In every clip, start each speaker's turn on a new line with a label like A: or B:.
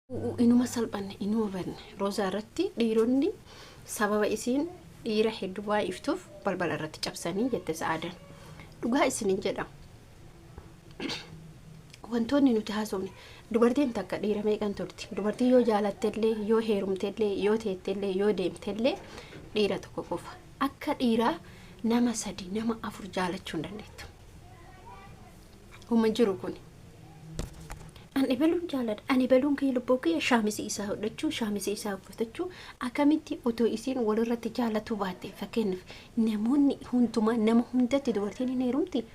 A: Inuma salphanne, inuma banne. Roozaa irratti dhiironni sababa isiin dhiira hedduu baay'iftuuf balbala irratti cabsanii jette Sa'aadan. Dhugaa isinin jedha. Wantoonni nuti haasofne, dubartiin takka dhiira meeqan turti? Dubartiin yoo jaalattellee, yoo heerumtellee, yoo teettellee, yoo deemtellee dhiira tokko qofa. Akka dhiiraa nama sadi, nama afur jaalachuu hin dandeettu. Huma jiru kuni. An ebaluun jaaladha. An ebaluun kiyya lubbuu kiyya shaamisii isaa hodhachuu, shaamisii isaa uffatachuu. Akkamitti otoo isiin walirratti jaalatuu baatte, fakkeenyaaf namoonni hundumaa nama hundatti dubartiin hin heerumti.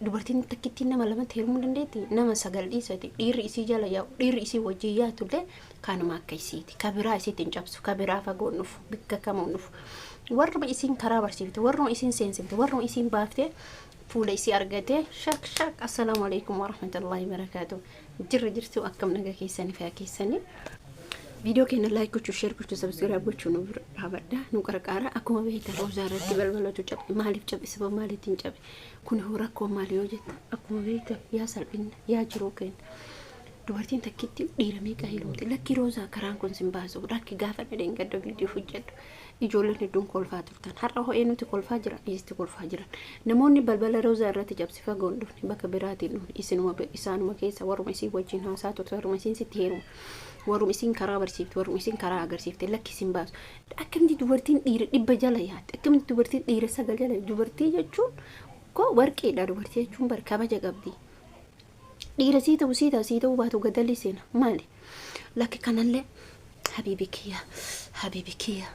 A: Dubartiin takkittiin nama lamatti heerumuu dandeetti. Nama sagal dhiisati. Dhiirri isii jala yaa'u, dhiirri isii wajjin yaatullee kanuma akka isiiti. Ka biraa isiitti hin cabsu, ka biraa fagoon dhufu, bikka kamuun dhufu. Warruma isiin karaa barsiifte, warruma isiin seensifte, warruma isiin baaftee fuula isii argate shak shak. Assalaamu alaikum warahmatullahi wabarakaatu. Jirra jirtu, akkam naga keessanii, fayyaa keessanii? Viidiyoo keenya like gochuu, share gochuu, subscribe gochuu nu bira dhaabadha, nu qarqaara. Akkuma beektan Roozaa irratti balbalatu cabe. Maaliif cabe? Sababa maaliitiin cabe? Kun hoo rakkoo maali yoo jettan, akkuma beektan yaa salphina yaa jiruu keenya, dubartiin takkitti dhiira meeqa heerumti? Lakki Roozaa, karaan kun sin baasu, lakki. Gaafa dhadheen gadda viidiyoo hojjedhu ijoolleen hedduun kolfaa turtan. Har'a ho'ee nuti kolfaa jiran, dhiisti kolfaa jiran. Namoonni balbala Roozaa irratti cabsi fagoon dhufne, bakka biraatiin dhufne, isinuma isaanuma keessa, warruma isin wajjin haasaa turte, warruma isin sitti heeruma, warruma isin karaa barsiifte, warruma isin karaa agarsiifte. Lakki, isin baasu. Akkamitti dubartiin dhiira 100 jala yaatti? Akkamitti dubartiin dhiira sagal jala? Dubartii jechuun koo warqiidha. Dubartii jechuun bar kabaja qabdi. Dhiira sii ta'u sii ta'a, sii ta'uu baatu gadalli seena. Maali? Lakki, kanallee habiibi kiyya, habiibi kiyya,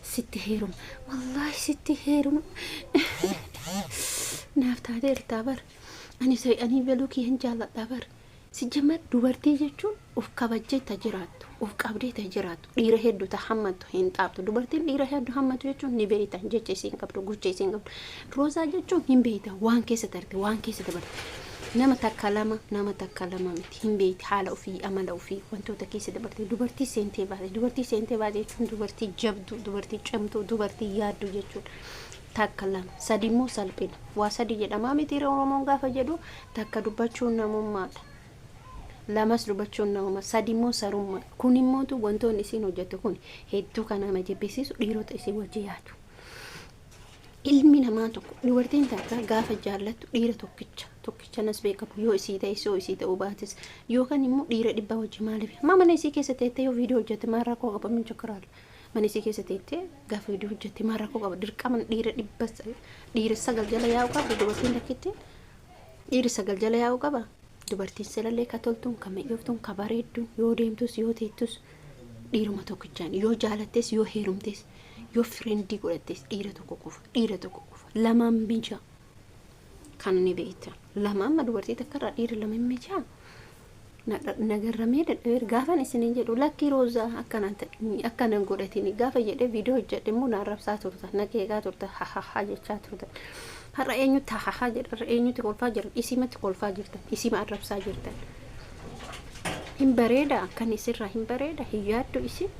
A: sitti heeruma, wallaahi sitti heeruma, naaf taateertaa bar, ani ani baluu kiyya hin jaalladha bar. Si jamar dubartii jechuun uf kabajjee ta jiraattu, uf qabdee ta jiraattu, dhiira hedduu ta hammattu hin xaabtu. Dubartiin dhiira hedduu hammattu jechuun ni beeytan, jecha isiin qabdu, gocha isiin qabdu. Roozaa jechuun hin beeytan, waan keessa tarte, waan keessa dabarte. Nama takka lama, nama takka lama miti, hin beeyti haala ofii, amala ofii, wantoota keessa dabarte. Dubartii seentee baate, dubartii seentee baate jechuun dubartii jabduu, dubartii cimtuu, dubartii yaaddu jechuudha. Takka, lama, sadi immoo salphina. Waa sadi jedhamaa miti Oromoon gaafa jedhu? Takka dubbachuun namummaadha. Lamas dubbachuun namummaa. Sadi immoo sarummaa. Kun immootu wantoonni isiin hojjettu kun hedduu kan nama jibbisiisu, dhiirota isii wajji yaadu. Ilmi namaa tokko, dubartiin takka gaafa jaallattu dhiira tokkicha tokkicha nas beekamu yoo isii ta'e, yoo isii ta'uu baates, yookaan immoo dhiira 100 wajji maaliif? Maa mana isii keessa teettee yoo viidiyoo hojjette maal rakkoo qaba? Min chokkiraala. Mana isii keessa teettee gaafa viidiyoo hojjette maal rakkoo qaba? Dirqama dhiira 100, dhiira sagal jala yaa'u qabdi dubartiin takkitti? Dhiirri sagal jala yaa'u qaba? Dubartiin silallee ka toltuun, ka mi'ooftuun, ka bareedduun, yoo deemtus yoo teettus dhiiruma tokkichaan, yoo jaalattes, yoo heerumtes, yoo friendii godhattes dhiira tokko qofa, dhiira tokko qofa. Lamaan mijaa kan ni beekta. Lama amma dubartii takka irraa dhiirri lama hin mijaa. Nagarramee dadhabeera gaafan isiniin jedhu. Lakkii Roozaa, akkanan godhatini gaafa jedhee viidiyoo hojjedhe immoo na arrabsaa turtan, na qeeqaa turtan, hahaha jechaa turtan. Har'a eenyutti hahaha jedha? Har'a eenyutti kolfaa jiran? Isimatti kolfaa jirtan, isima arrabsaa jirtan. Hin bareeda, akkan isirraa hin bareeda, hin yaaddu isin.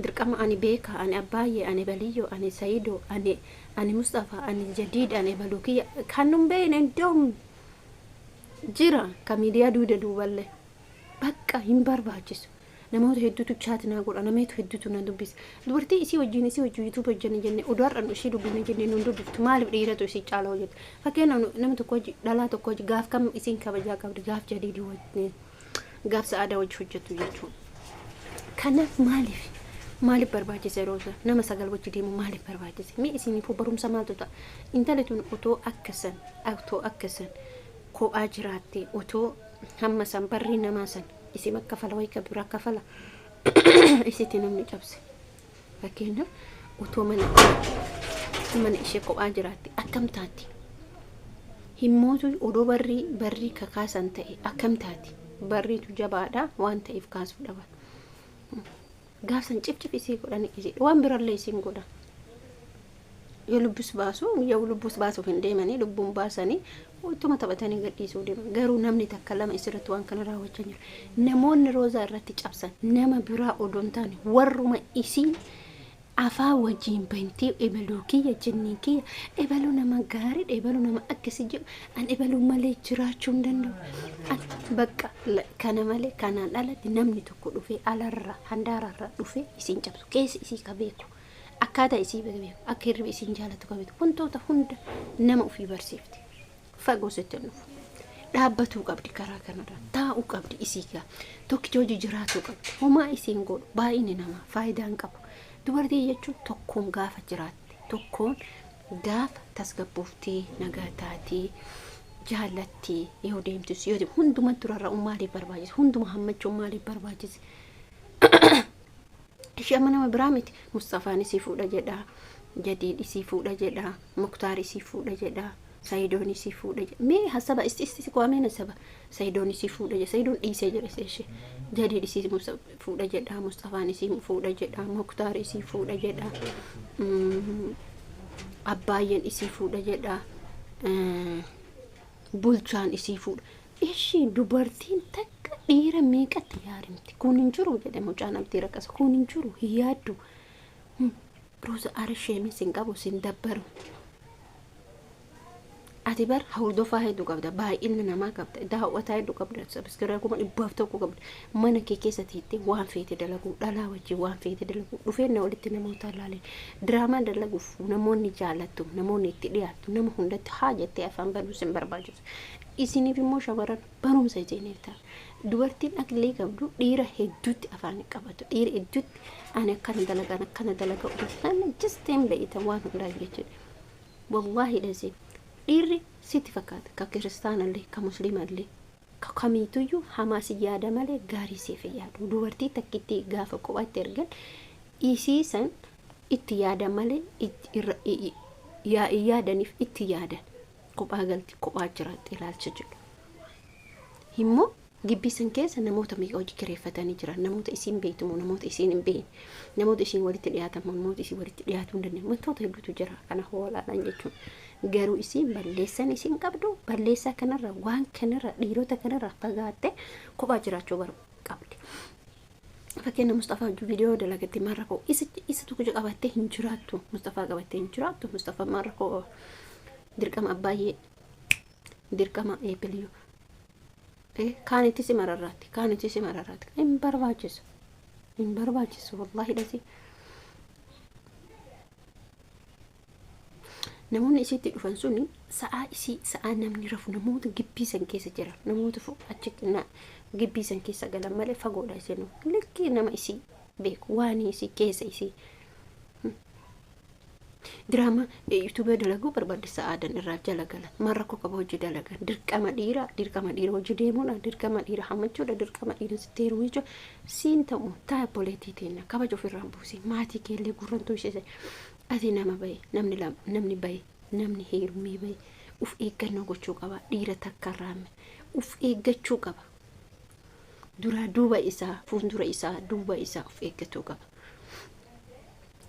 A: Dirqama ani beeka, ani abbaayyee, ani baliyyoo, ani sayidoo, ani Mustafaa, ani jadiid, ani balukiyya kan nun beekne iddoon jira, ka miidiyaa duuda duuballee bakka hin barbaachisu. Namoota hedduutu chat naa godha, namoota hedduutu na dubbisa. Dubartii isii wajjin YouTube hojjenne jenne, oduu har'a nu ishii dubbifne jenne nun dubbiftu. Maaliif? Dhiiratu isii caala hojjeta. Fakkeenyaaf nama tokko hojii, dhalaa tokko hojii gaaf kam isiin kabajaa qabdi? Gaaf jadiidii wajjin, gaaf sa'aadaa wajji hojjettu jechuudha. Kanaaf maaliif barbaachise Rooza? Nama sagal wajji deemu maaliif barbaachise? Mee isiniifuu barumsa maaltu ta'a? Intalli tun otoo akkasan kophaa jiraatte, otoo hamma san barrii namaa san isin kafala wayi ka biraa kafala isitti namni cabse, fakkeenyaaf otoo mana ishee kophaa jiraatte akkam taati? Himmootu odoo barrii kakaasan ta'e akkam taati? Barriitu jabaadha waan ta'eef kaasuu dhaban. Gaafsan cifcif isii godhani, isii waan birallee isiin godhan. Yoo lubbus baasu, yoo lubbus baasuuf hin deemanii, lubbuun baasanii utuma taphatanii gadhiisuu deeman. Garuu namni takka lama isirratti waan kana raawwachaa jiru. Namoonni Roozaa irratti cabsan nama biraa odoo hin taane warruma isiin Afaan wajjiin bantee ebaluu kiyya, jinnii kiyya, ebaluu nama gaariidha, ebaluu nama akkasi jedhu, an ebaluu malee jiraachuu hin danda'u. An bakka kana malee kanaan alatti namni tokko dhufee alarra handaararra dhufee isiin cabsu, keessa isii ka beeku, akkaataa isii beeku, akka hirriba isiin jaalatu ka beeku, wantoota hunda nama ofii barsiifte. Fagoo sitti hin dhufu. Dhaabbatuu qabdi, karaa kanarra taa'uu qabdi, isii gaa tokkicha hojii jiraatuu qabdi. Homaa isiin godhu baay'inni namaa faayidaa hin qabu. Dubartii jechuun tokkoon gaafa jiraatte, tokkoon gaafa tasgabbooftee, nagaa taatee, jaallattee yoo deemtus yoo deemtu, hundumatti rarra'uun maaliif barbaachise? Hunduma hammachuun maaliif barbaachise? Ishee amma nama biraa miti. Mustafaan isii fuudha jedha. Jadiid isii fuudha jedha. Muktaar isii fuudha jedha. Sayidoon isii fuudha jedha. Mee hasaba isti isti kwameen hasaba. Sayidoon isii fuudha jedha. Sayidoon dhiisee jedha isa ishee. Jadiid isii fuudha jedha. Mustafaan isii fuudha jedha. Muktaar isii fuudha jedha. Abbaayyeen isii fuudha jedha. Bulchaan isii fuudha. Ishii dubartiin takka dhiira meeqatti yaarimti? Kun hin jiru jedhe mucaan Abdii Raqqasa. Kun hin jiru, hin yaaddu. Rooza, ara sheemin sin qabu, sin dabbaru. Ati bar hordofaa hedduu qabda, baay'ina namaa qabda, daawwataa hedduu qabda, subscribe 101,000 qabda. Mana kee keessa teettee waan feete dalaguu, dhalaa wajjin waan feete dalaguu, dhufeenna walitti namoota ilaalee diraamaa dalaguuf namoonni jaalattu, namoonni itti dhiyaattu, nama hundatti haa jettee afaan banuu sin barbaachisu. Isiniif immoo shamarran barumsa isiniif ta'a. Dubartiin aqlii qabdu dhiira hedduutti afaan hin qabatu. Dhiira hedduutti ani akkana dalaga, ani akkana dalaga kana just hin beeytan waan hundaa jechuudha. Wallaahi dhasiin dhiirri sitti fakkaata, ka kiristaanallee, ka musliimallee, ka kamiituyyuu hamaa si yaada malee gaarii siif hin yaadu. Dubartii takkitti gaafa kophaatti ergan isii san itti yaada malee irra hin yaadaniif, itti yaadan. Kophaa galti, kophaa jiraatti ilaalcha jedhu. Immoo gibbii san keessa namoota meeqa hojii kireeffatanii jiran, namoota isiin beektu moo namoota isiin hin beekne, namoota isiin walitti dhiyaatan moo namoota isiin walitti dhiyaatuu hin dandeenye, wantoota hedduutu jira kana hoolaalaan jechuun. Garuu isiin balleessan isiin qabdu, balleessaa kanarra, waan kanarra, dhiirota kanarra fagaattee kophaa jiraachuu qabdi. Fakkeenya Mustafaa wajjin viidiyoo dalagatte, maal rakkoo? Isa tokko qabattee hin jiraattu. Mustafaa qabattee hin jiraattu. Mustafaa maal rakkoo? Dirqama abbaay'ee, dirqama eebiliyyuu. Kaanitti si mararraatti, kaanitti si mararraatti. Hin barbaachisu. Hin barbaachisu, wallaahi dhasi. Namoonni isitti dhufan suni sa'aa isii, sa'aa namni rafu, namoota gibbii san keessa jiran, namoota achi gibbii san keessa galan malee fagoodha. Isin likkii nama isii beeku, waan isii keessa isii diraamaa yuutuubii dalaguu barbaadde sa'aadan irraa jala galan maal rakkoo qaba? Hojii dalagan dirqama dhiiraa, dirqama dhiira hojii deemuudha, dirqama dhiira hammachuudha, dirqama dhiira sitti heerumu jechuudha siin ta'u. Taa obboleettii teenya, kabaja ofirraan buusii, maatii keellee gurrantuu ishee. Ati nama bahe, namni lama, namni bahe, namni heerumee bahe uf eeggannoo gochuu qaba. Dhiira takka irraa uf eeggachuu qaba. Duraa duuba isaa, fuuldura isaa, duuba isaa uf eeggachuu qaba.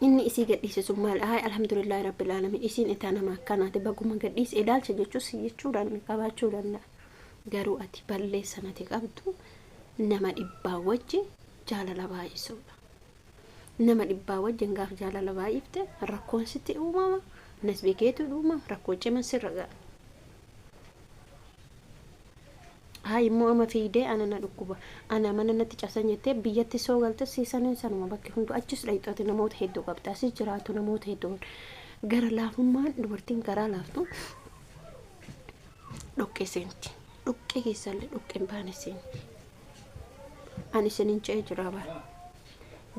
A: Inni isii gadhiise sun maal? Haay, alhamdulillahi rabbil alamin, isiin itaa nama akkanaati, baguma gadhiise ilaalcha jechuus jechuu qabaachuu danda'a. Garuu ati balleessan ati qabdu nama dhibbaa wajji jaalala baay'isuudha. Nama dhibbaa wajjin gaaf jaalala baay'ifte rakkoon sitti uumama, nasbii keetu uumama, rakkoo ciman sirra ga'a. Haa immoo ama fiidee ana na dhukkuba, ana mana natti cabsan jettee biyyatti soo galte siisaniin sanuma bakki hundu achis dhayxooti namoota hedduu qabda, asis jiraatu namoota hedduu. Gara laafummaan dubartiin garaa laaftu dhoqqee seenti. Dhoqqee keessallee dhoqqeen baane seenti. Ani isinin ce'ee jira bara.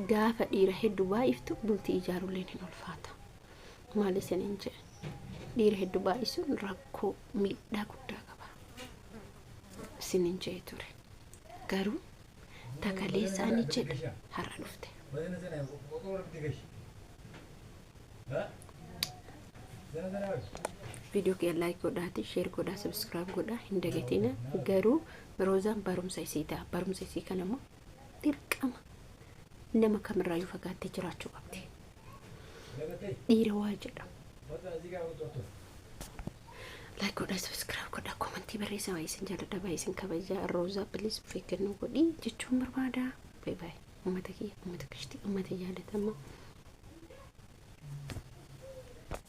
A: Gaafa dhiira hedduu baay'iftu bultii ijaarulleen hin ulfaata. Maal isinin jedhe? Dhiira hedduu baay'isuun rakkoo miidhaa guddaa qaba. Isinin ce'ee ture. Garuu takaleessa ani jedhe har'a dhufte. Viidiyoo kiyya like godhaati, share godhaa, subscribe godhaa hin dagatina. Garuu Roozaan barumsa isii ta'a. Barumsa isii kana immoo dirqama nama kamirraayyuu fagaattee jiraachuu qabdi. Dhiira waa jedhamu. Like godhaa, subscribe godhaa, commentii barreessaa. Baay'ee isin jaalladha, baay'ee isin kabajaa. Roozaa, please of eeggannoo godhii jechuun barbaada. Bye bye. Uummata kiyya, uummata kishtii, uummata jaalatamaa.